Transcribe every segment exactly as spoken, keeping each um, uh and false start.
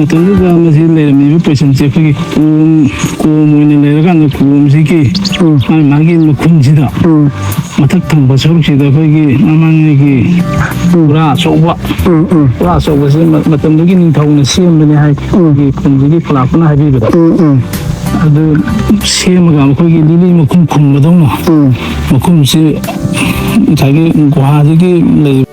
ꯃꯇꯝꯗꯨꯗ ꯃꯁꯤ ꯂꯩꯔꯝꯃꯤꯕ ꯄꯣꯠꯁꯤꯡꯁꯦ ꯑꯩꯈꯣꯏꯒꯤ ꯀꯣꯝ, ꯀꯣꯝ ꯑꯣꯏꯅ ꯂꯩꯔꯀꯥꯟꯗ ꯀꯣꯝꯁꯤꯒꯤ ꯎꯝ꯫ ꯃꯥꯒꯤ, ꯃꯥꯒꯤ ꯃꯈꯨꯟꯁꯤꯗ ꯎꯝ꯫ ꯃꯊꯛ ꯊꯪꯕ ꯁꯔꯨꯛꯁꯤꯗ ꯑꯩꯈꯣꯏꯒꯤ ꯃꯃꯥꯡꯉꯩꯒꯤ ꯎꯝ꯫ ꯄꯨꯔꯥ ꯑꯆꯧꯕ, ꯎꯝ, ꯎꯝ꯫ ꯄꯨꯔꯥ ꯑꯆꯧꯕꯁꯦ ꯃ-, ꯃꯇꯝꯗꯨꯒꯤ ꯅꯤꯡꯊꯧꯅ ꯁꯦꯝꯕꯅꯤ ꯍꯥꯏ꯫ ꯎꯝ꯫ ꯑꯩꯈꯣꯏꯒꯤ ꯈꯨꯟꯁꯤꯒꯤ ꯈꯨꯂꯥꯛꯄꯅ ꯍꯥꯏꯕꯤꯕꯗ꯫ ꯎꯝ, ꯎꯝ꯫ ꯑꯗꯨ ꯁꯦꯝꯃꯒ ꯑꯩꯈꯣꯏꯒꯤ ꯂꯤꯂꯤ ꯃꯈꯨꯝ ꯈꯨꯝꯕꯗꯧꯅ ꯎꯝ꯫ ꯃꯈꯨꯝꯁꯤ ꯉꯁꯥꯏꯒꯤ ꯒꯨꯍꯥꯗꯒꯤ ꯂꯩ꯫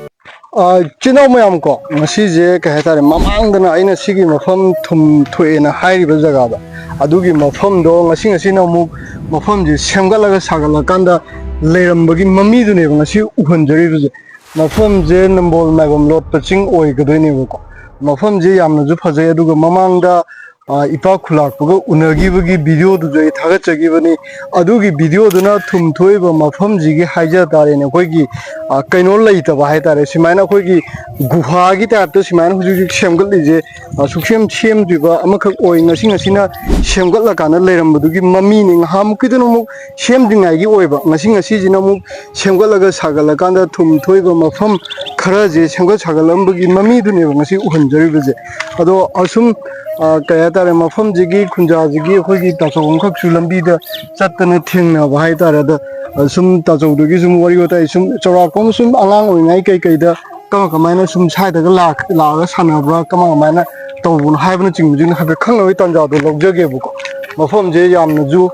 ꯑ, ꯏꯆꯤꯟ ꯏꯅꯥꯎ ꯃꯌꯥꯝ ꯀꯣ, ꯉꯁꯤꯁꯦ ꯀꯩ ꯍꯥꯏꯇꯥꯔꯦ, ꯃꯃꯥꯡꯗꯅ ꯑꯩꯅ ꯁꯤꯒꯤ ꯃꯐꯝ ꯊꯨꯝ ꯊꯣꯛꯑꯦꯅ ꯍꯥꯏꯔꯤꯕ ꯖꯒꯥꯗꯣ, ꯑꯗꯨꯒꯤ ꯃꯐꯝꯗꯣ ꯉꯁꯤ, ꯉꯁꯤꯅ ꯑꯃꯨꯛ ꯃꯐꯝꯁꯦ ꯁꯦꯝꯒꯠꯂꯒ ꯁꯥꯒꯠꯂꯀꯥꯟꯗ ꯂꯩꯔꯝꯕꯒꯤ ꯃꯃꯤꯗꯨꯅꯦꯕ ꯉꯁꯤ ꯎꯍꯟꯖꯔꯤꯕꯁꯦ꯫ ꯃꯐꯝꯁꯦ ꯅꯝꯕꯣꯜ ꯃꯥꯏꯕꯝ ꯂꯣꯠꯄ ꯆꯤꯡ ꯑꯣꯏꯒꯗꯣꯏꯅꯦꯕꯀꯣ꯫ ꯃꯐꯝꯁꯦ ꯌꯥꯝꯅꯁꯨ ꯐꯖꯩ, ꯑꯗꯨꯒ ꯃꯃꯥꯡꯗ ꯑ, ꯏꯄꯥ ꯈꯨꯂꯥꯛꯄꯒ ꯎꯅꯈꯤꯕꯒꯤ ꯚꯤꯗꯤꯑꯣꯗꯨꯁꯨ ꯑꯩ ꯊꯥꯒꯠꯆꯈꯤꯕꯅꯤ꯫ ꯑꯗꯨꯒꯤ ꯚꯤꯗꯤꯑꯣꯗꯨꯅ ꯊꯨꯝ ꯊꯣꯛꯏꯕ ꯃꯐꯝꯁꯤꯒꯤ ꯍꯥꯏꯖ ꯇꯥꯔꯦꯅꯦ, ꯑꯩꯈꯣꯏꯒꯤ, ꯑ, ꯀꯩꯅꯣ ꯂꯩꯇꯕ ꯍꯥꯏ ꯇꯥꯔꯦ, ꯁꯨꯃꯥꯏꯅ ꯑꯩꯈꯣꯏꯒꯤ ꯒꯨꯍꯥꯒꯤ ꯇꯥꯏꯞꯇ ꯁꯨꯃꯥꯏꯅ ꯍꯧꯖꯤꯛ ꯍꯧꯖꯤꯛ ꯁꯦꯝꯒꯠꯂꯤꯁꯦ, ꯑ, ꯁꯨꯛꯁꯦꯝ ꯁꯦꯝꯗ꯭ꯔꯤꯕ ꯑꯃꯈꯛ ꯑꯣꯏ꯫ ꯉꯁꯤ ꯉꯁꯤꯅ ꯁꯦꯝꯒꯠꯂꯀꯥꯟꯗ ꯂꯩꯔꯝꯕꯗꯨꯒꯤ ꯃꯃꯤꯅꯤ꯫ ꯉꯍꯥꯃꯨꯛꯀꯤꯗꯨꯅ ꯑꯃꯨꯛ ꯁꯦꯝꯗ꯭ꯔꯤꯉꯩꯒꯤ ꯑꯣꯏꯕ, ꯉꯁꯤ ꯉꯁꯤꯁꯤꯅ ꯑꯃꯨꯛ ꯁꯦꯝꯒꯠꯂꯒ ꯁꯥꯒꯠꯂꯀꯥꯟꯗ ꯊꯨꯝ ꯊꯣꯛꯏꯕ ꯃꯐꯝ ꯈꯔꯁꯦ ꯁꯦꯝꯒꯠ ꯁꯥꯒꯠꯂꯝꯕꯒꯤ ꯃꯃꯤꯗꯨꯅꯦꯕ ꯉꯁꯤ ꯎꯍꯟꯖꯔꯤꯕꯁꯦ꯫ ꯑꯗꯣ ꯑꯁꯨꯝ, ꯑ, ꯀꯩ ꯍꯥꯏꯇꯥꯔꯦ, ꯃꯐꯝꯁꯤꯒꯤ ꯈꯨꯟꯖꯥꯁꯤꯒꯤ ꯑꯩꯈꯣꯏꯒꯤ ꯇꯥꯆꯧ ꯑꯃꯈꯛꯁꯨ ꯂꯝꯕꯤꯗ ꯆꯠꯇꯅ ꯊꯦꯡꯅꯕ ꯍꯥꯏꯇꯥꯔꯦ꯫ ꯑꯗ, ꯑ, ꯁꯨꯝ ꯇꯥꯆꯧꯗꯨꯒꯤ ꯁꯨꯝ ꯋꯥꯔꯤ ꯋꯥꯇꯥꯏ ꯁꯨꯝ ꯆꯥꯎꯔꯥꯛꯄ ꯑꯃ ꯁꯨꯝ ꯑꯉꯥꯡ ꯑꯣꯏꯔꯤꯉꯩ ꯀꯩꯀꯩꯗ ꯀꯃꯥꯏ ꯀꯃꯥꯏꯅ ꯁꯨꯝ ꯁ꯭ꯋꯥꯏꯗꯒ ꯂꯥꯛ-, ꯂꯥꯛꯑꯒ ꯁꯥꯟꯅꯕ꯭ꯔꯥ, ꯀꯃꯥꯏ ꯀꯃꯥꯏꯅ ꯇꯧꯕꯅꯣ ꯍꯥꯏꯕꯅꯆꯤꯡꯕꯁꯤꯡꯗꯣ ꯍꯥꯏꯐꯦꯠ ꯈꯪꯅꯕꯒꯤ ꯇꯥꯟꯖꯥꯗꯣ ꯂꯧꯖꯒꯦꯕꯀꯣ꯫ ꯃꯐꯝꯁꯦ ꯌꯥꯝꯅꯁꯨ,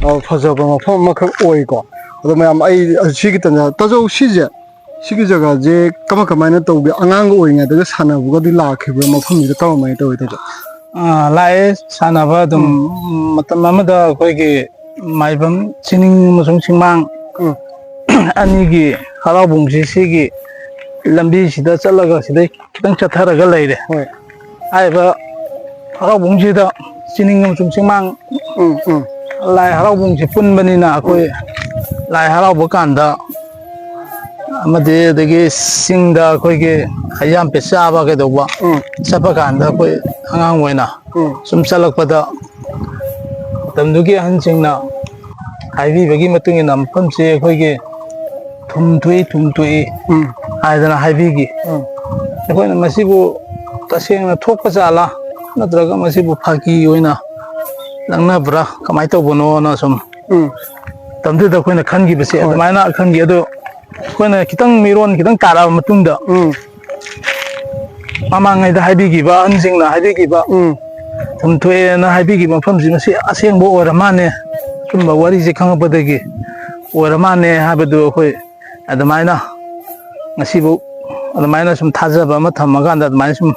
ꯑ, ꯐꯖꯕ ꯃꯐꯝ ꯑꯃꯈꯛ ꯑꯣꯏꯀꯣ꯫ ꯑꯗꯣ ꯃꯌꯥꯝ, ꯑꯩ ꯁꯤꯒꯤ ꯇꯥꯟꯖꯥ, ꯇꯥꯆꯧ, ꯁꯤꯁꯦ, ꯁꯤꯒꯤ ꯖꯒꯥꯁꯦ ꯀꯃꯥꯏ ꯀꯃꯥꯏꯅ ꯇꯧꯒꯦ? ꯑꯉꯥꯡꯒ ꯑꯣꯏꯔꯤꯉꯩꯗꯒ ꯁꯥꯟꯅꯕꯒꯗꯤ ꯂꯥꯛꯈꯤꯕ꯭ꯔꯥ? ꯃꯐꯝꯁꯤꯗ ꯀꯃꯥꯏ ꯀꯃꯥꯏꯅ ꯇꯧꯋꯤ, ꯇꯥꯆꯧ? ꯑꯥ, ꯂꯥꯛꯑꯦ ꯁꯥꯟꯅꯕ ꯑꯗꯨꯝ꯫ ꯎꯝ꯫ ꯃꯇꯝ ꯑꯃꯗ ꯑꯩꯈꯣꯏꯒꯤ ꯃꯥꯏꯕꯝ ꯆꯤꯅꯤꯡ ꯑꯃꯁꯨꯡ ꯆꯤꯡꯃꯥꯡ ꯎꯝ꯫ ꯑꯅꯤꯒꯤ ꯍꯔꯥꯎꯕꯨꯡꯁꯤ ꯁꯤꯒꯤ ꯂꯝꯕꯤꯁꯤꯗ ꯆꯠꯂꯒ ꯁꯤꯗꯩ ꯈꯤꯇꯪ ꯆꯠꯊꯔꯒ ꯂꯩꯔꯦ꯫ ꯍꯣꯏ꯫ ꯍꯥꯏꯔꯤꯕ ꯍꯔꯥꯎꯕꯨꯡꯁꯤꯗ ꯆꯤꯅꯤꯡ ꯑꯃꯁꯨꯡ ꯆꯤꯡꯃꯥꯡ ꯎꯝ, ꯎꯝ꯫ ꯂꯥꯏ ꯍꯔꯥꯎꯕꯨꯡꯁꯤ ꯄꯨꯟꯕꯅꯤꯅ ꯑꯩꯈꯣꯏ ꯎꯝ꯫ ꯂꯥꯏ ꯍꯔꯥꯎꯕ ꯀꯥꯟꯗ ꯑꯃꯗꯤ ꯑꯗꯒꯤ ꯆꯤꯡꯗ ꯑꯩꯈꯣꯏꯒꯤ ꯍꯩꯖꯥꯝ ꯄꯦ ꯆꯥꯕ ꯀꯩꯗꯧꯕ ꯎꯝ꯫ ꯆꯠꯄ ꯀꯥꯟꯗ ꯑꯩꯈꯣꯏ ꯑꯉꯥꯡ ꯑꯣꯏꯅ ꯎꯝ꯫ ꯁꯨꯝ ꯆꯠꯂꯛꯄꯗ ꯃꯇꯝꯗꯨꯒꯤ ꯑꯍꯟꯁꯤꯡꯅ ꯍꯥꯏꯕꯤꯕꯒꯤ ꯃꯇꯨꯡ ꯏꯟꯅ ꯃꯐꯝꯁꯦ ꯑꯩꯈꯣꯏꯒꯤ ꯊꯨꯝ ꯊꯣꯛꯏ, ꯊꯨꯝ ꯊꯣꯛꯏ ꯎꯝ꯫ ꯍꯥꯏꯗꯅ ꯍꯥꯏꯕꯤꯈꯤ꯫ ꯎꯝ꯫ ꯑꯩꯈꯣꯏꯅ ꯃꯁꯤꯕꯨ ꯇꯁꯦꯡꯅ ꯊꯣꯛꯄ ꯖꯥꯠꯂꯥ? ꯅꯠꯇ꯭ꯔꯒ ꯃꯁꯤꯕꯨ ꯐꯥꯒꯤ ꯑꯣꯏꯅ ꯂꯪꯅꯕ꯭ꯔꯥ, ꯀꯃꯥꯏꯅ ꯇꯧꯕꯅꯣꯅ ꯁꯨꯝ ꯎꯝ꯫ ꯃꯇꯝꯗꯨꯗ ꯑꯩꯈꯣꯏꯅ ꯈꯟꯈꯤꯕꯁꯦ ꯍꯣꯏ꯫ ꯑꯗꯨꯃꯥꯏꯅ ꯈꯟꯈꯤ꯫ ꯑꯗꯣ ꯑꯩꯈꯣꯏꯅ ꯈꯤꯇꯪ ꯃꯤꯔꯣꯟ ꯈꯤꯇꯪ ꯇꯥꯔꯛꯑꯕ ꯃꯇꯨꯡꯗ ꯎꯝ꯫ ꯃꯃꯥꯡꯉꯩꯗ ꯍꯥꯏꯕꯤꯈꯤꯕ, ꯑꯍꯟꯁꯤꯡꯅ ꯍꯥꯏꯕꯤꯈꯤꯕ, ꯎꯝ꯫ ꯊꯨꯝ ꯊꯣꯛꯑꯦꯅ ꯍꯥꯏꯕꯤꯈꯤꯕ ꯃꯐꯝꯁꯤ ꯃꯁꯤ ꯑꯁꯦꯡꯕ ꯑꯣꯏꯔ ꯃꯥꯜꯂꯦ, ꯑꯆꯨꯝꯕ ꯋꯥꯔꯤꯁꯦ ꯈꯪꯉꯛꯄꯗꯒꯤ ꯑꯣꯏꯔ ꯃꯥꯜꯂꯦ ꯍꯥꯏꯕꯗꯨ ꯑꯩꯈꯣꯏ ꯑꯗꯨꯃꯥꯏꯅ ꯉꯁꯤꯕꯨ ꯑꯗꯨꯃꯥꯏꯅ ꯁꯨꯝ ꯊꯥꯖꯕ ꯑꯃ ꯊꯝꯃꯀꯥꯟꯗ ꯑꯗꯨꯃꯥꯏꯅ ꯁꯨꯝ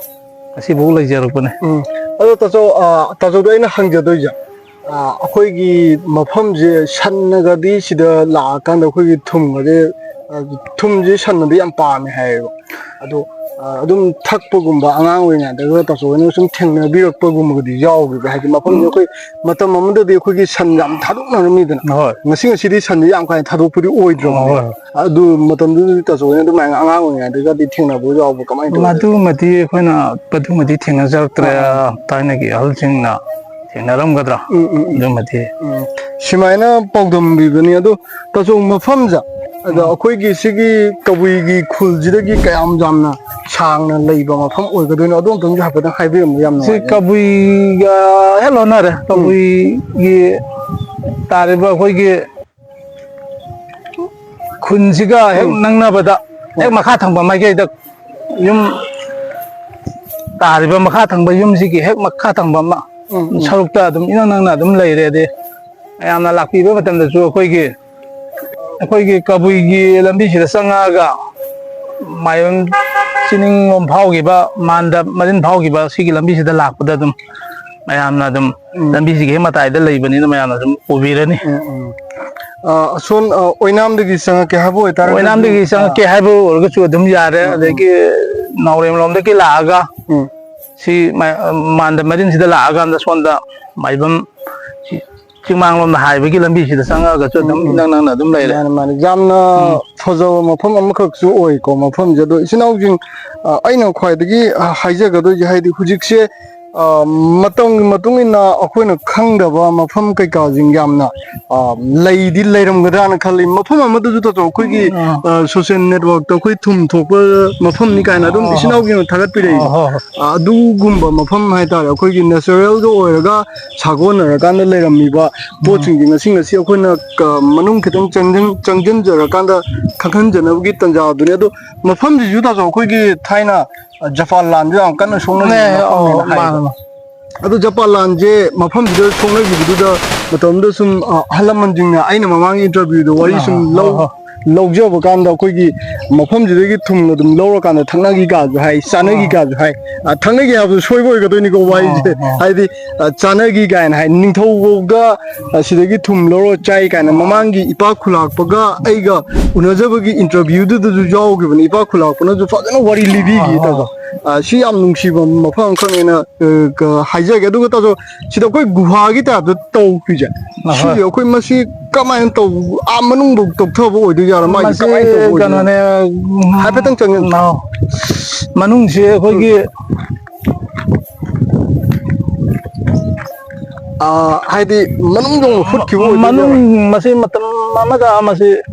ꯉꯁꯤꯐꯥꯎ ꯂꯩꯖꯔꯛꯄꯅꯦ꯫ ꯎꯝ꯫ ꯑꯗꯣ ꯇꯥꯆꯧ, ꯑ, ꯇꯥꯆꯧꯗ ꯑꯩꯅ ꯍꯪꯖꯗꯣꯏꯁꯦ, ꯑ, ꯑꯩꯈꯣꯏꯒꯤ ꯃꯐꯝꯁꯦ ꯁꯟꯅꯒꯗꯤ ꯁꯤꯗ ꯂꯥꯛꯑꯀꯥꯟꯗ ꯑꯩꯈꯣꯏꯒꯤ ꯊꯨꯝꯒꯗꯤ, ꯑ, ꯊꯨꯝꯁꯦ ꯁꯟꯅꯗꯤ ꯌꯥꯝ ꯄꯥꯝꯃꯦ ꯍꯥꯏꯌꯦꯕ꯫ ꯑꯗꯣ, ꯑ, ꯑꯗꯨꯝ ꯊꯛꯄꯒꯨꯝꯕ ꯑꯉꯥꯡ ꯑꯣꯏꯔꯤꯉꯩꯗꯒ ꯇꯥꯆꯧ ꯍꯣꯏꯅ ꯁꯨꯝ ꯊꯦꯡꯅꯕꯤꯔꯛꯄꯒꯨꯝꯕꯒꯗꯤ ꯌꯥꯎꯈꯤꯕ꯭ꯔꯥ? ꯍꯥꯏꯗꯤ ꯃꯐꯝꯁꯦ ꯎꯝ꯫ ꯑꯩꯈꯣꯏ ꯃꯇꯝ ꯑꯃꯗꯗꯤ ꯑꯩꯈꯣꯏꯒꯤ ꯁꯟ ꯌꯥꯝ ꯊꯥꯗꯣꯛꯅꯔꯝꯃꯤꯗꯅ꯫ ꯍꯣꯏ꯫ ꯉꯁꯤ ꯉꯁꯤꯗꯤ ꯁꯟꯁꯦ ꯌꯥꯝ ꯀꯥ ꯍꯦꯟꯅ ꯊꯥꯗꯣꯛꯄꯗꯤ ꯑꯣꯏꯗ꯭ꯔꯕꯅꯦꯕ꯫ ꯍꯣꯏ꯫ ꯑꯗꯨ ꯃꯇꯝꯗꯨꯗꯗꯤ ꯇꯥꯆꯧ ꯍꯣꯏꯅ ꯑꯗꯨꯃꯥꯏꯅ ꯑꯉꯥꯡ ꯑꯣꯏꯔꯤꯉꯩꯗꯒꯗꯤ ꯊꯦꯡꯅꯕ ꯌꯥꯎꯕ꯭ꯔꯥ? ꯀꯃꯥꯏꯅ ꯇꯧꯒꯦ? ꯃꯗꯨꯃꯗꯤ ꯑꯩꯈꯣꯏꯅ ꯑꯗꯨꯃꯗꯤ ꯊꯦꯡꯅꯖꯔꯛꯇ꯭ꯔꯦ꯫ ꯑꯥ, ꯑꯥ꯫ ꯊꯥꯏꯅꯒꯤ ꯑꯍꯜꯁꯤꯡꯅ ꯊꯦꯡꯅꯔꯝꯒꯗ꯭ꯔꯥ? ꯎꯝ, ꯎꯝ, ꯎꯝ꯫ ꯑꯗꯨꯃꯗꯤ꯫ ꯎꯝ꯫ ꯁꯨꯃꯥꯏꯅ ꯄꯥꯎꯗꯝꯕꯤꯕꯅꯤ꯫ ꯑꯗꯣ ꯇꯥꯆꯧ, ꯃꯐꯝꯁꯦ ꯑꯗ ꯎꯝ꯫ ꯑꯩꯈꯣꯏꯒꯤ ꯁꯤꯒꯤ ꯀꯕꯨꯏꯒꯤ ꯈꯨꯜꯁꯤꯗꯒꯤ ꯀꯌꯥꯝ ꯌꯥꯝꯅ ꯁꯥꯡꯅ ꯂꯩꯕ ꯃꯐꯝ ꯑꯣꯏꯒꯗꯣꯏꯅꯣ? ꯑꯗꯣ ꯑꯝꯇꯪꯁꯨ ꯍꯥꯏꯐꯦꯠꯇꯪ ꯍꯥꯏꯕꯤꯔꯝꯕ ꯌꯥꯝ ꯁꯤ ꯅꯨꯡꯉꯥꯏꯖꯒꯅꯤ꯫ ꯀꯕꯨꯏꯒ ꯍꯦꯛ ꯂꯣꯟꯅꯔꯦ꯫ ꯎꯝ꯫ ꯀꯕꯨꯏꯒꯤ ꯇꯥꯔꯤꯕ ꯑꯩꯈꯣꯏꯒꯤ ꯈꯨꯟꯁꯤꯒ ꯍꯦꯛ ꯎꯝ꯫ ꯅꯛꯅꯕꯗ, ꯍꯦꯛ ꯍꯣꯏ꯫ ꯃꯈꯥ ꯊꯪꯕ ꯃꯥꯏꯀꯩꯗ ꯌꯨꯝ ꯇꯥꯔꯤꯕ ꯃꯈꯥ ꯊꯪꯕ ꯌꯨꯝꯁꯤꯒꯤ ꯍꯦꯛ ꯃꯈꯥ ꯊꯪꯕ ꯑꯃ ꯎꯝ, ꯎꯝ꯫ ꯁꯔꯨꯛꯇ ꯑꯗꯨꯝ ꯏꯅꯛ ꯅꯛꯅ ꯑꯗꯨꯝ ꯂꯩꯔꯦ꯫ ꯑꯗꯩ ꯃꯌꯥꯝꯅ ꯂꯥꯛꯄꯤꯕ ꯃꯇꯝꯗꯁꯨ ꯑꯩꯈꯣꯏꯒꯤ, ꯑꯩꯈꯣꯏꯒꯤ ꯀꯕꯨꯏꯒꯤ ꯂꯝꯕꯤꯁꯤꯗ ꯆꯪꯉꯛꯑꯒ ꯃꯥꯏꯕꯝ ꯆꯤꯅꯤꯡꯂꯣꯝ ꯐꯥꯎꯈꯤꯕ, ꯃꯥꯟꯗ ꯃꯔꯤꯟ ꯐꯥꯎꯈꯤꯕ ꯁꯤꯒꯤ ꯂꯝꯕꯤꯁꯤꯗ ꯂꯥꯛꯄꯗ ꯑꯗꯨꯝ ꯃꯌꯥꯝꯅ ꯑꯗꯨꯝ ꯎꯝ꯫ ꯂꯝꯕꯤꯁꯤꯒꯤ ꯍꯦꯛ ꯃꯇꯥꯏꯗ ꯂꯩꯕꯅꯤꯅ ꯃꯌꯥꯝꯅ ꯑꯗꯨꯝ ꯎꯕꯤꯔꯅꯤ꯫ ꯎꯝ, ꯎꯝ꯫ ꯑ, ꯑꯁꯣꯝ, ꯑ, ꯑꯣꯏꯅꯥꯝꯗꯒꯤ ꯆꯪꯉꯛꯀꯦ ꯍꯥꯏꯕ ꯑꯣꯏꯇꯥꯔꯒꯗꯤ, ꯑꯣꯏꯅꯥꯝꯗꯒꯤ ꯑ, ꯆꯪꯉꯛꯀꯦ ꯍꯥꯏꯕ ꯑꯣꯏꯔꯒꯁꯨ ꯑꯗꯨꯝ ꯌꯥꯔꯦ꯫ ꯎꯝ, ꯎꯝ꯫ ꯑꯗꯒꯤ ꯅꯥꯎꯔꯦꯝꯂꯣꯝꯗꯒꯤ ꯂꯥꯛꯑꯒ ꯎꯝ꯫ ꯁꯤ ꯃ-, ꯃꯥꯟꯗ ꯃꯔꯤꯟꯁꯤꯗ ꯂꯥꯛꯑꯀꯥꯟꯗ ꯁꯣꯝꯗ ꯃꯥꯏꯕꯝ ꯆꯤ-, ꯆꯤꯡꯃꯥꯡꯂꯣꯝꯗ ꯍꯥꯏꯕꯒꯤ ꯂꯝꯕꯤꯁꯤꯗ ꯆꯪꯉꯛꯑꯒꯁꯨ ꯎꯝ, ꯑꯗꯨꯝ ꯎꯝ꯫ ꯏꯅꯛ ꯅꯛꯅ ꯑꯗꯨꯝ ꯂꯩꯔꯦ꯫ ꯃꯥꯅꯦ, ꯃꯥꯅꯦ꯫ ꯌꯥꯝꯅ ꯎꯝ꯫ ꯐꯖꯕ ꯃꯐꯝ ꯑꯃꯈꯛꯁꯨ ꯑꯣꯏꯀꯣ, ꯃꯐꯝꯁꯦ꯫ ꯑꯗꯣ ꯏꯆꯤꯟ ꯏꯅꯥꯎꯁꯤꯡ, ꯑ, ꯑꯩꯅ ꯈ꯭ꯋꯥꯏꯗꯒꯤ, ꯑ, ꯍꯥꯏꯖꯒꯗꯣꯏꯁꯦ, ꯍꯥꯏꯗꯤ ꯍꯧꯖꯤꯛꯁꯦ ꯑ, ꯃꯇꯝꯒꯤ ꯃꯇꯨꯡ ꯏꯟꯅ ꯑꯩꯈꯣꯏꯅ ꯈꯪꯗꯕ ꯃꯐꯝ ꯀꯩꯀꯥꯁꯤꯡ ꯌꯥꯝꯅ, ꯑ, ꯂꯩꯗꯤ ꯂꯩꯔꯝꯒꯗ꯭ꯔꯥꯅ ꯈꯜꯂꯤ꯫ ꯃꯐꯝ ꯑꯃꯗꯁꯨ ꯇꯥꯆꯧ, ꯑꯩꯈꯣꯏꯒꯤ, ꯑꯥ꯫ ꯑ, social networkꯇ ꯑꯩꯈꯣꯏ ꯊꯨꯝ ꯊꯣꯛꯄ ꯃꯐꯝꯅꯤ ꯀꯥꯏꯅ ꯑꯗꯨꯝ ꯑꯥ꯫ ꯏꯆꯤꯟ ꯏꯅꯥꯎꯁꯤꯡꯅ ꯊꯥꯒꯠꯄꯤꯔꯛꯏ꯫ ꯑꯥ, ꯍꯣꯏ, ꯍꯣꯏ꯫ ꯑ, ꯑꯗꯨꯒꯨꯝꯕ ꯃꯐꯝ ꯍꯥꯏꯇꯥꯔꯦ, ꯑꯩꯈꯣꯏꯒꯤ natural ꯒ ꯑꯣꯏꯔꯒ ꯁꯥꯒꯣꯟꯅꯔꯀꯥꯟꯗ ꯂꯩꯔꯝꯃꯤꯕ ꯎꯝ꯫ ꯄꯣꯠꯁꯤꯡꯁꯦ ꯉꯁꯤ, ꯉꯁꯤ ꯑꯩꯈꯣꯏꯅ ꯀ-, ꯃꯅꯨꯡ ꯈꯤꯇꯪ ꯆꯪꯖꯟ-, ꯆꯪꯖꯟꯖꯔꯀꯥꯟꯗ ꯈꯪꯍꯟꯖꯅꯕꯒꯤ ꯇꯥꯟꯖꯥꯗꯨꯅꯤ꯫ ꯑꯗꯣ ꯃꯐꯝꯁꯤꯁꯨ ꯇꯥꯆꯧ, ꯑꯩꯈꯣꯏꯒꯤ ꯊꯥꯏꯅ ꯖꯄꯥꯟ ꯂꯥꯟꯁꯨ ꯌꯥꯝ ꯀꯟꯅ ꯁꯣꯛꯅꯈꯤꯕ ꯅꯦ, ꯑꯧ, ꯃꯐꯝꯅꯦꯅ ꯍꯥꯏꯕ꯫ ꯃꯥꯅꯦ, ꯃꯥꯅꯦ꯫ ꯑꯗꯣ ꯖꯄꯥꯟ ꯂꯥꯟꯁꯦ ꯃꯐꯝꯁꯤꯗ ꯁꯣꯛꯅꯈꯤꯕꯗꯨꯗ ꯃꯇꯝꯗꯨꯗ ꯁꯨꯝ, ꯑ, ꯑꯍꯜ ꯂꯃꯟꯁꯤꯡꯅ, ꯑꯩꯅ ꯃꯃꯥꯡꯒꯤ interviewꯗ ꯋꯥꯔꯤ ꯑꯥ, ꯁꯨꯝ ꯂꯧ-, ꯍꯣꯏ, ꯍꯣꯏ꯫ ꯂꯧꯖꯕ ꯀꯥꯟꯗ ꯑꯩꯈꯣꯏꯒꯤ ꯃꯐꯝꯁꯤꯗꯒꯤ ꯊꯨꯝ ꯑꯗꯨꯝ ꯂꯧꯔꯀꯥꯟꯗ ꯊꯛꯅꯈꯤ ꯀꯥꯁꯨ ꯍꯥꯏ, ꯆꯥꯅꯈꯤ ꯑꯥ꯫ ꯀꯥꯁꯨ ꯍꯥꯏ꯫ ꯑ, ꯊꯛꯅꯈꯤ ꯍꯥꯏꯕꯗꯨ ꯁꯣꯏꯕ ꯑꯣꯏꯒꯗꯣꯏꯅꯤꯀꯣ ꯋꯥꯍꯩꯁꯦ꯫ ꯑꯥ, ꯑꯥ꯫ ꯍꯥꯏꯗꯤ, ꯑ, ꯆꯥꯅꯈꯤ ꯀꯥꯏꯅ ꯍꯥꯏ, ꯅꯤꯡꯊꯧꯐꯥꯎꯗ ꯑꯁꯤꯗꯒꯤ ꯊꯨꯝ ꯂꯧꯔ ꯆꯥꯏ ꯀꯥꯏꯅ ꯃꯃꯥꯡꯒꯤ ꯏꯄꯥ ꯈꯨꯂꯥꯛꯄꯒ ꯑꯩꯒ ꯎꯅꯖꯕꯒꯤ interviewꯗꯨꯗꯁꯨ ꯌꯥꯎꯈꯤꯕꯅꯤ꯫ ꯏꯄꯥ ꯈꯨꯂꯥꯛꯄꯅꯁꯨ ꯐꯖꯅ ꯋꯥꯔꯤ ꯂꯤꯕꯤꯈꯤ ꯑꯥ, ꯇꯥꯗꯣ꯫ ꯑꯥ꯫ ꯑ, ꯁꯤ ꯌꯥꯝ ꯅꯨꯡꯁꯤꯕ ꯃꯐꯝ ꯑꯃꯈꯛꯅꯦꯅ, ꯑ, ꯀ-, ꯍꯥꯏꯖꯒꯦ꯫ ꯑꯗꯨꯒ ꯇꯥꯗꯣ, ꯁꯤꯗ ꯑꯩꯈꯣꯏ ꯒꯨꯍꯥꯒꯤ typeꯇ ꯇꯧꯈ꯭ꯔꯤꯁꯦ, ꯑꯍꯣꯏ꯫ ꯁꯤꯁꯦ ꯑꯩꯈꯣꯏ ꯃꯁꯤ ꯀꯃꯥꯏꯅ ꯇꯧ-, ꯑꯥ, ꯃꯅꯨꯡꯐꯧ ꯇꯧꯊꯕ ꯑꯣꯏꯗꯣꯏ ꯖꯥꯠꯂꯣ? ꯃꯥꯒꯤ ꯃꯁꯤ ꯀꯃꯥꯏꯅ ꯇꯧꯕ ꯑꯣꯏꯗꯣꯏꯅꯣ? ꯀꯩꯅꯣꯅꯦ, ꯎꯝ, ꯍꯥꯏꯐꯦꯠꯇꯪ ꯆꯪꯉꯛ- ꯑꯥ, ꯃꯅꯨꯡꯁꯤ ꯑꯩꯈꯣꯏꯒꯤ ꯑꯥ, ꯍꯥꯏꯗꯤ ꯃꯅꯨꯡ ꯌꯧꯅ ꯍꯨꯠꯈꯤꯕ ꯑꯣꯏꯗꯣꯏ ꯃꯅꯨꯡ, ꯖꯥꯠꯂꯣ? ꯃꯁꯤ ꯃꯇꯝ ꯑꯃꯗ ꯃꯁꯤ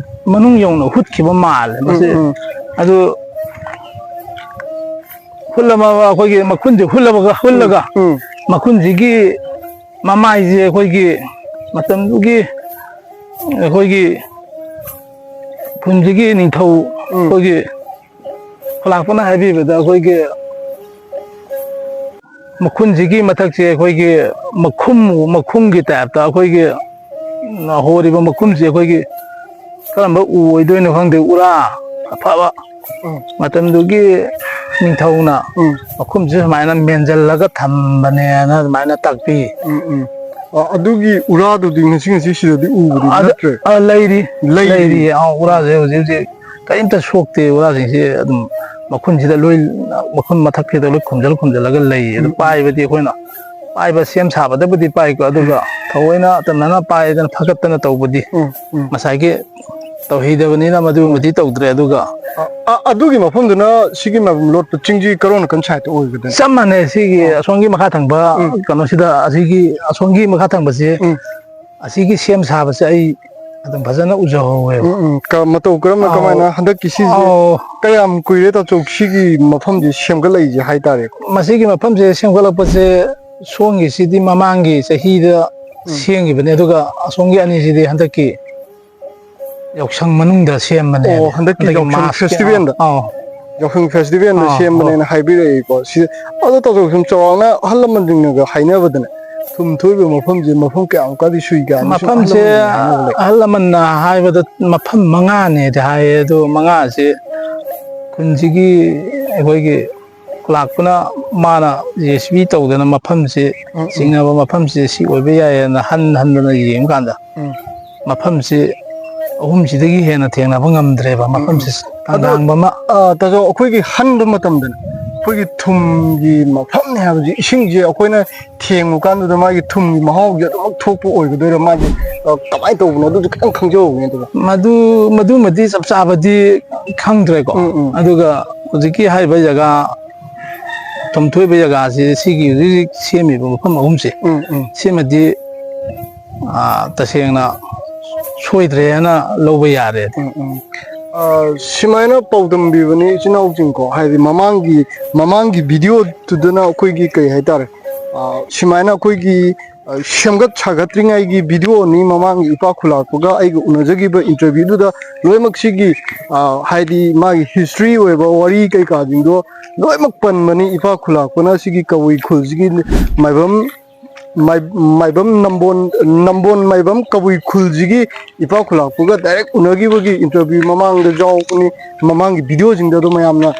ꯃꯅꯨꯡ ꯌꯧꯅ ꯍꯨꯠꯈꯤꯕ ꯃꯥꯜꯂꯦ꯫ ꯎꯝ, ꯃꯁꯤ ꯎꯝ꯫ ꯑꯗꯨ ꯍꯨꯠꯂꯕ, ꯑꯩꯈꯣꯏꯒꯤ ꯃꯈꯨꯟꯁꯦ ꯍꯨꯠꯂꯕꯒ, ꯎꯝ, ꯍꯨꯠꯂꯒ ꯎꯝ꯫ ꯃꯈꯨꯟꯁꯤꯒꯤ ꯃꯃꯥꯏꯁꯦ ꯑꯩꯈꯣꯏꯒꯤ ꯃꯇꯝꯗꯨꯒꯤ ꯑꯩꯈꯣꯏꯒꯤ ꯈꯨꯟꯁꯤꯒꯤ ꯅꯤꯡꯊꯧ ꯎꯝ꯫ ꯑꯩꯈꯣꯏꯒꯤ ꯈꯨꯂꯥꯛꯄꯅ ꯍꯥꯏꯕꯤꯕꯗ ꯑꯩꯈꯣꯏꯒꯤ ꯃꯈꯨꯟꯁꯤꯒꯤ ꯃꯊꯛꯁꯦ ꯑꯩꯈꯣꯏꯒꯤ ꯃꯈꯨꯝ, ꯃꯈꯨꯝꯒꯤ typeꯇ ꯑꯩꯈꯣꯏꯒꯤ ꯍꯣꯔꯤꯕ ꯃꯈꯨꯝꯁꯦ ꯑꯩꯈꯣꯏꯒꯤ ꯀꯔꯝꯕ ꯎ ꯑꯣꯏꯗꯣꯏꯅꯣ ꯈꯪꯗꯦ, ꯎꯔꯥ ꯑꯐꯕ꯫ ꯎꯝ꯫ ꯃꯇꯝꯗꯨꯒꯤ ꯅꯤꯡꯊꯧꯅ ꯎꯝ꯫ ꯃꯈꯨꯝꯁꯦ ꯁꯨꯃꯥꯏꯅ ꯃꯦꯟꯁꯤꯜꯂꯒ ꯊꯝꯕꯅꯦꯅ ꯑꯗꯨꯃꯥꯏꯅ ꯇꯥꯛꯄꯤ꯫ ꯎꯝ, ꯎꯝ꯫ ꯑ, ꯑꯗꯨꯒꯤ ꯎꯔꯥꯗꯨꯗꯤ ꯉꯁꯤ, ꯉꯁꯤ ꯁꯤꯗꯗꯤ ꯎꯕꯗꯤ ꯑꯗ, ꯅꯠꯇ꯭ꯔꯦ꯫ ꯑ, ꯂꯩꯔꯤ꯫ ꯂꯩꯔꯤ꯫ ꯂꯩꯔꯤ꯫ ꯑ, ꯎꯔꯥꯁꯦ ꯍꯧꯖꯤꯛ ꯍꯧꯖꯤꯛ ꯀꯔꯤꯝꯇ ꯁꯣꯛꯇꯦ ꯎꯔꯥꯁꯤꯡꯁꯦ꯫ ꯑꯗꯨꯝ ꯃꯈꯨꯟꯁꯤꯗ ꯂꯣꯏ, ꯃꯈꯨꯟ ꯃꯊꯛꯁꯤꯗ ꯂꯣꯏ ꯈꯨꯝꯖꯤꯜ ꯈꯨꯝꯖꯤꯜꯂꯒ ꯂꯩꯌꯦ꯫ ꯑꯗꯨ ꯎꯝ, ꯎꯝ꯫ ꯄꯥꯏꯕꯗꯤ ꯑꯩꯈꯣꯏꯅ ꯄꯥꯏꯕ ꯁꯦꯝ ꯁꯥꯕꯗꯕꯨꯗꯤ ꯄꯥꯏꯀꯣ, ꯑꯗꯨꯒ ꯊꯑꯣꯏꯅ ꯑꯇꯝꯅꯅ ꯄꯥꯏꯗꯅ ꯐꯒꯠꯇꯅ ꯇꯧꯕꯗꯤ ꯎꯝ, ꯎꯝ꯫ ꯉꯁꯥꯏꯒꯤ ꯇꯧꯍꯩꯗꯕꯅꯤꯅ ꯃꯗꯨꯃꯗꯤ ꯇꯧꯗ꯭ꯔꯦ꯫ ꯑꯗꯨꯒ ꯑ, ꯑ, ꯑꯗꯨꯒꯤ ꯃꯐꯝꯗꯨꯅ ꯁꯤꯒꯤ ꯃꯥꯏꯕꯝ ꯂꯣꯠꯄ ꯆꯤꯡꯁꯤ ꯀꯔꯣꯝ ꯅꯥꯀꯟ ꯁꯥꯏꯠꯇ ꯑꯣꯏꯒꯗꯣꯏꯅꯣ? ꯆꯞ ꯃꯥꯟꯅꯩ꯫ ꯁꯤꯒꯤ ꯑꯁꯣꯝꯒꯤ ꯃꯈꯥ ꯊꯪꯕ ꯎꯝ꯫ ꯀꯩꯅꯣꯁꯤꯗ, ꯑꯁꯤꯒꯤ ꯑꯁꯣꯝꯒꯤ ꯃꯈꯥ ꯊꯪꯕꯁꯦ, ꯎꯝ꯫ ꯑꯁꯤꯒꯤ ꯁꯦꯝ ꯁꯥꯕꯁꯦ ꯑꯩ ꯑꯗꯨꯝ ꯐꯖꯅ ꯎꯖꯍꯧꯋꯦꯕ꯫ ꯎꯝ, ꯎꯝ꯫ ꯀ-, ꯃꯇꯧ ꯀꯔꯝꯅ, ꯑꯧ꯫ ꯀꯃꯥꯏꯅ ꯍꯟꯗꯛꯀꯤ ꯁꯤꯁꯦ ꯑꯧ꯫ ꯀꯌꯥꯝ ꯀꯨꯏꯔꯦ, ꯇꯥꯆꯧ, ꯁꯤꯒꯤ ꯃꯐꯝꯁꯦ ꯁꯦꯝꯒꯠꯂꯛꯏꯁꯦ ꯍꯥꯏꯇꯥꯔꯦꯀꯣ? ꯃꯁꯤꯒꯤ ꯃꯐꯝꯁꯦ ꯁꯦꯝꯒꯠꯂꯛꯄꯁꯦ ꯁꯣꯝꯒꯤꯁꯤꯗꯤ ꯃꯃꯥꯡꯒꯤ ꯆꯍꯤꯗ ꯎꯝ꯫ ꯁꯦꯝꯈꯤꯕꯅꯦ, ꯑꯗꯨꯒ ꯑꯁꯣꯝꯒꯤ ꯑꯅꯤꯁꯤꯗꯤ ꯍꯟꯗꯛꯀꯤ ꯌꯥꯎꯁꯪ ꯃꯅꯨꯡꯗ ꯁꯦꯝꯕꯅꯦ꯫ ꯑꯣ, ꯍꯟꯗꯛꯀꯤ ꯍꯟꯗꯛꯀꯤ ꯌꯥꯎꯁꯪ ꯃꯥꯔꯁꯀꯤ, ꯐꯦꯁꯇꯤꯚꯦꯜꯗ? ꯑꯥ, ꯑꯥ꯫ ꯌꯥꯎꯁꯪ ꯐꯦꯁꯇꯤꯚꯦꯜꯗ ꯑꯥ, ꯁꯦꯝꯕꯅꯦꯅ ꯍꯣꯏ꯫ ꯍꯥꯏꯕꯤꯔꯛꯏꯀꯣ꯫ ꯁꯤ, ꯑꯗꯣ ꯇꯥꯆꯧ, ꯁꯨꯝ ꯆꯥꯎꯔꯥꯛꯅ ꯑꯍꯜ ꯂꯃꯟꯁꯤꯡꯅꯒ ꯍꯥꯏꯅꯕꯗꯅꯦ, ꯊꯨꯝ ꯊꯣꯛꯏꯕ ꯃꯐꯝꯁꯦ ꯃꯐꯝ ꯀꯌꯥꯃꯨꯛꯀꯗꯤ ꯁꯨꯏ ꯀꯥꯏꯅ ꯁꯨꯝ ꯑꯍꯜ ꯃꯐꯝꯁꯦ ꯂꯃꯟꯁꯤꯡꯅ ꯍꯥꯏꯅꯕ ꯂꯩ꯫ ꯑꯍꯜ ꯂꯃꯟꯅ ꯍꯥꯏꯕꯗ ꯃꯐꯝ ꯃꯉꯥꯅꯦꯗꯤ ꯍꯥꯏꯌꯦ꯫ ꯑꯗꯣ ꯃꯉꯥꯁꯦ ꯈꯨꯟꯁꯤꯒꯤ ꯑꯩꯈꯣꯏꯒꯤ ꯈꯨꯂꯥꯛꯄꯅ ꯃꯥꯅ ꯖꯦ ꯁꯤ ꯕꯤ ꯇꯧꯗꯅ ꯃꯐꯝꯁꯤ ꯎꯝ, ꯎꯝ꯫ ꯆꯤꯡꯅꯕ ꯃꯐꯝꯁꯤ ꯁꯤ ꯑꯣꯏꯕ ꯌꯥꯏꯌꯦꯅ ꯍꯟ ꯍꯟꯗꯅ ꯌꯦꯡꯕ ꯀꯥꯟꯗ ꯎꯝ꯫ ꯃꯐꯝꯁꯤ ꯑꯍꯨꯝꯁꯤꯗꯒꯤ ꯍꯦꯟꯅ ꯊꯦꯡꯅꯕ ꯉꯝꯗ꯭ꯔꯦꯕ꯫ ꯎꯝ, ꯎꯝ꯫ ꯃꯐꯝꯁꯤ ꯑꯗꯣ, ꯇꯥꯡꯕ ꯑꯃ꯫ ꯑ, ꯇꯥꯆꯧ, ꯑꯩꯈꯣꯏꯒꯤ ꯍꯟꯕ ꯃꯇꯝꯗꯅꯦ, ꯑꯩꯈꯣꯏꯒꯤ ꯊꯨꯝꯒꯤ ꯃꯐꯝꯅꯦ ꯍꯥꯏꯕꯁꯦ, ꯏꯁꯤꯡꯁꯦ ꯑꯩꯈꯣꯏꯅ ꯊꯦꯡꯉꯨ ꯀꯥꯟꯗꯨꯗ ꯃꯥꯒꯤ ꯊꯨꯝꯒꯤ ꯃꯍꯥꯎꯁꯦ ꯑꯗꯨꯃꯛ ꯊꯣꯛꯄ ꯑꯣꯏꯒꯗꯣꯏꯔꯥ? ꯃꯥꯒꯤ, ꯑ, ꯀꯃꯥꯏꯅ ꯇꯧꯕꯅꯣ? ꯑꯗꯨꯁꯨ ꯈꯤꯇꯪ ꯈꯪꯖꯍꯧꯕꯅꯦ, ꯑꯗꯨꯒ꯫ ꯃꯗꯨ, ꯃꯗꯨꯃꯗꯤ ꯆꯞ ꯆꯥꯕꯗꯤ ꯈꯪꯗ꯭ꯔꯦꯀꯣ꯫ ꯎꯝ, ꯎꯝ꯫ ꯑꯗꯨꯒ ꯍꯧꯖꯤꯛꯀꯤ ꯍꯥꯏꯔꯤꯕ ꯖꯒꯥ, ꯊꯨꯝ ꯊꯣꯛꯏꯕ ꯖꯒꯥꯁꯤ, ꯁꯤꯒꯤ ꯍꯧꯖꯤꯛ ꯍꯧꯖꯤꯛ ꯁꯦꯝꯃꯤꯕ ꯃꯐꯝ ꯑꯍꯨꯝꯁꯦ, ꯎꯝ, ꯎꯝ꯫ ꯁꯤꯃꯗꯤ, ꯑ, ꯇꯁꯦꯡꯅ ꯁꯣꯏꯗ꯭ꯔꯦꯅ ꯂꯧꯕ ꯌꯥꯔꯦ꯫ ꯎꯝ, ꯎꯝ꯫ ꯑ, ꯁꯨꯃꯥꯏꯅ ꯄꯥꯎꯗꯝꯕꯤꯕꯅꯤ ꯏꯆꯤꯟ ꯏꯅꯥꯎꯁꯤꯡꯀꯣ, ꯍꯥꯏꯗꯤ ꯃꯃꯥꯡꯒꯤ, ꯃꯃꯥꯡꯒꯤ ꯚꯤꯗꯤꯑꯣꯗꯨꯗꯅ ꯑꯩꯈꯣꯏꯒꯤ ꯀꯩ ꯍꯥꯏꯇꯥꯔꯦ, ꯑ, ꯁꯨꯃꯥꯏꯅ ꯑꯩꯈꯣꯏꯒꯤ, ꯑ, ꯁꯦꯝꯒꯠ ꯁꯥꯒꯠꯇ꯭ꯔꯤꯉꯩꯒꯤ ꯚꯤꯗꯤꯑꯣꯅꯤ, ꯃꯃꯥꯡꯒꯤ ꯏꯄꯥ ꯈꯨꯂꯥꯛꯄꯒ ꯑꯩꯒ ꯎꯅꯖꯈꯤꯕ ꯏꯟꯇꯔꯚ꯭ꯌꯨꯗꯨꯗ ꯂꯣꯏꯅꯃꯛ ꯁꯤꯒꯤ, ꯑ, ꯍꯥꯏꯗꯤ ꯃꯥꯒꯤ ꯍꯤꯁꯇ꯭ꯔꯤ ꯑꯣꯏꯕ ꯋꯥꯔꯤ ꯀꯩꯀꯥꯁꯤꯡꯗꯣ ꯂꯣꯏꯅꯃꯛ ꯄꯟꯕꯅꯤ꯫ ꯏꯄꯥ ꯈꯨꯂꯥꯛꯄꯅ ꯁꯤꯒꯤ ꯀꯕꯨꯏ ꯈꯨꯜꯁꯤꯒꯤ ꯃꯥꯏꯕꯝ, ꯃꯥꯏ-, ꯃꯥꯏꯕꯝ ꯅꯝꯕꯣꯟ, ꯅꯝꯕꯣꯟ ꯃꯥꯏꯕꯝ ꯀꯕꯨꯏ ꯈꯨꯜꯁꯤꯒꯤ ꯏꯄꯥ ꯈꯨꯂꯥꯛꯄꯒ ꯗꯥꯏꯔꯦꯛ ꯎꯅꯈꯤꯕꯒꯤ ꯏꯟꯇꯔꯚ꯭ꯌꯨ ꯃꯃꯥꯡꯗ ꯌꯥꯎꯕꯅꯤ꯫ ꯃꯃꯥꯡꯒꯤ ꯚꯤꯗꯤꯑꯣꯁꯤꯡꯗ ꯑꯗꯨꯝ ꯃꯌꯥꯝꯅ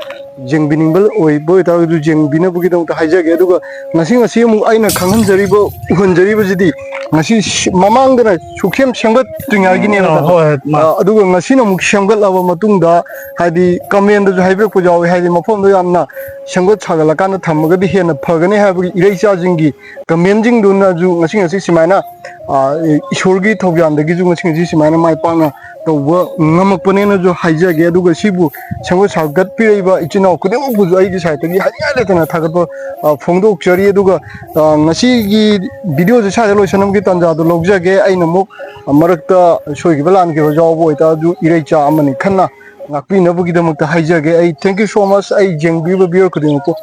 ꯌꯦꯡꯕꯤꯅꯤꯡꯕ ꯑꯣꯏꯕ ꯑꯣꯏꯇꯥꯔꯒꯁꯨ ꯌꯦꯡꯕꯤꯅꯕꯒꯤꯗꯃꯛꯇ ꯍꯥꯏꯖꯒꯦ꯫ ꯑꯗꯨꯒ ꯉꯁꯤ, ꯉꯁꯤ ꯑꯃꯨꯛ ꯑꯩꯅ ꯈꯪꯍꯟꯖꯔꯤꯕ, ꯎꯍꯟꯖꯔꯤꯕꯁꯤꯗꯤ ꯉꯁꯤ ꯁꯤ-, ꯃꯃꯥꯡꯗꯅ ꯁꯨꯛꯁꯦꯝ ꯁꯦꯝꯒꯠꯇ꯭ꯔꯤꯉꯩꯒꯤꯅꯦꯕ, ꯍꯣꯏ, ꯍꯣꯏ, ꯃꯥ꯫ ꯑ, ꯑꯗꯨꯒ ꯉꯁꯤꯅ ꯑꯃꯨꯛ ꯁꯦꯝꯒꯠꯂꯕ ꯃꯇꯨꯡꯗ, ꯍꯥꯏꯗꯤ ꯀꯃꯦꯟꯗꯁꯨ ꯍꯥꯏꯕꯤꯔꯛꯄ ꯌꯥꯎꯋꯤ, ꯍꯥꯏꯗꯤ ꯃꯐꯝꯗꯣ ꯌꯥꯝꯅ ꯁꯦꯝꯒꯠ ꯁꯥꯒꯠꯂꯀꯥꯟꯗ ꯊꯝꯃꯒꯗꯤ ꯍꯦꯟꯅ ꯐꯒꯅꯤ ꯍꯥꯏꯕꯒꯤ ꯏꯔꯩꯆꯥꯁꯤꯡꯒꯤ ꯀꯃꯦꯟꯁꯤꯡꯗꯨꯅꯁꯨ ꯉꯁꯤ, ꯉꯁꯤ ꯁꯨꯃꯥꯏꯅ, ꯑ, ꯏꯁꯣꯔꯒꯤ ꯊꯧꯖꯥꯜꯗꯒꯤꯁꯨ ꯉꯁꯤ, ꯉꯁꯤ ꯁꯨꯃꯥꯏꯅ ꯃꯥꯏ ꯄꯥꯛꯅ ꯇꯧꯕ ꯉꯝꯃꯛꯄꯅꯦꯅꯁꯨ ꯍꯥꯏꯖꯒꯦ꯫ ꯑꯗꯨꯒ ꯁꯤꯕꯨ ꯁꯦꯝꯒꯠ ꯁꯥꯒꯠꯄꯤꯔꯛꯏꯕ ꯏꯆꯤꯟ ꯏꯅꯥꯎ ꯈꯨꯗꯤꯡꯃꯛꯄꯨꯁꯨ ꯑꯩꯒꯤ ꯁꯥꯏꯠꯇꯒꯤ ꯍꯥꯏꯅꯤꯡꯉꯥꯏ ꯂꯩꯇꯅ ꯊꯥꯒꯠꯄ, ꯑ, ꯐꯣꯡꯗꯣꯛꯆꯔꯤ꯫ ꯑꯗꯨꯒ, ꯑ, ꯉꯁꯤꯒꯤ ꯚꯤꯗꯤꯑꯣꯁꯦ ꯁ꯭ꯋꯥꯏꯗ ꯂꯣꯏꯁꯤꯟꯅꯕꯒꯤ ꯇꯥꯟꯖꯥꯗꯣ ꯂꯧꯖꯒꯦ꯫ ꯑꯩꯅ ꯑꯃꯨꯛ ꯃꯔꯛꯇ ꯁꯣꯏꯈꯤꯕ ꯂꯥꯟꯈꯤꯕ ꯌꯥꯎꯕ ꯑꯣꯏꯇꯥꯔꯁꯨ ꯏꯔꯩꯆꯥ ꯑꯃꯅꯤ ꯈꯟꯅ ꯉꯥꯛꯄꯤꯅꯕꯒꯤꯗꯃꯛꯇ ꯍꯥꯏꯖꯒꯦ꯫ ꯑꯩ thank you so much꯫ ꯑꯩ ꯌꯦꯡꯕꯤꯕ viewer ꯈꯨꯗꯤꯡꯃꯛꯄꯨ